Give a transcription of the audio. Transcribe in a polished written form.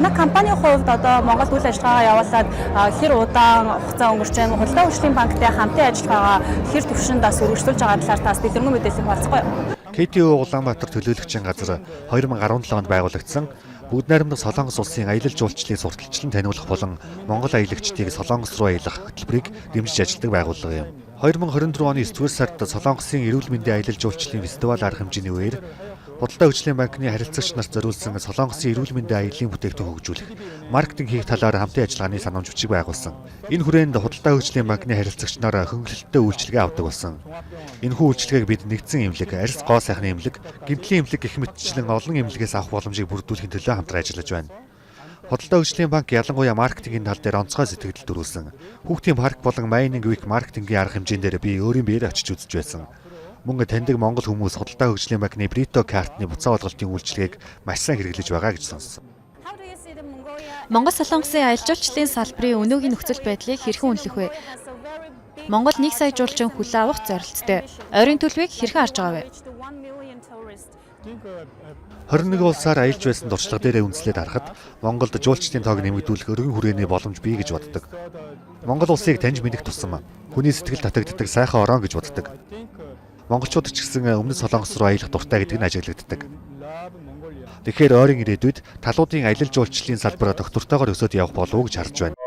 Манай компанийн хувьд одоо Монголд үйл ажиллагаагаа явуулаад хэр удаан хугацаа өнгөрч байна, Худалдаа хөгжлийн банктай хамтын ажиллагаагаа хэр түвшинд бас өргөжлүүлж байгаа талаар таас дэлгэрэнгүй мэдээлэл хуваалцахгүй юу? КТО Улаанбаатар төлөөлөгчийн газар 2017 онд байгуулагдсан Бүгд найрамдах Солонгос улсын аялал жуулчлалыг сурталчлан таниулах болон Монгол аялагчдыг Солонгос руу аялах хөтөлбөрийг дэмжиж ажилладаг байгууллага юм. 2024 оны 9-р сард Солонгосын эрүүл мэндийн аялал жуулчлалын фестивал арга хэмжээний үеэр Худалдаа хөгжлийн банкны харилцагч нарт зориулсан Солонгосын эрүүл мэндийн аяллаа бүтээгдэхүүн хөгжүүлэх, маркетинг хийх талаар хамтын ажиллагааны санамж бичиг байгуулсан. Энэ хүрээнд Худалдаа хөгжлийн банкны харилцагч нар хөнгөлөлттэй үйлчилгээ авдаг болсон. Энэхүү үйлчилгээг бид нэгдсэн эмнэлэг, арьс гоо сайхны эмнэлэг, гэмтлийн эмнэлэг гэх мэтчлэн олон эмнэлгээс авах боломжийг бүрдүүлэхийн төлөө хамтран ажиллаж байна. Худалдаа хөгжлийн банк ялангуяа маркетингийн тал дээр онцгой сэтгэгдэл төрүүлсэн. Хүүхдийн парк болон Mining Week маркетингийн арга хэмжээн дээр би өөрийн биеэр очиж үзэж байсан. Мөн таньдаг монгол хүмүүс Худалдаа хөгжлийн банкны Брито картны буцаа олголтын үйлчилгээг маш сайн хэрэглэж байгаа гэж сонссон. Монгол Солонгосын аялал жуулчлалын салбарын өнөөгийн нөхцөл байдлыг хэрхэн үнэлэх вэ? Монгол 1 сая жуулчин хүлээн авах зорилттой. Ойрын төлөвийг хэрхэн харж байгаа вэ? 21 улсаар аялж байсан туршлага дээрээ үндэслээд харахад Монголд жуулчдын тоог нэмэгдүүлэх өргөн хүрээний боломж бий гэж боддог. Монгол улсыг таньж мэдэх тусам хүний сэтгэл татагддаг сайхан орон гэж боддог. Монголчууд ч гэсэн өмнөд Солонгос руу аялах дуртай гэдэг нь ажиглагддаг. Тэгэхээр ойрын ирээдүйд талуудын аялал жуулчлалын салбар тогтвортойгоор өсөөд явах болов уу гэж харж байна.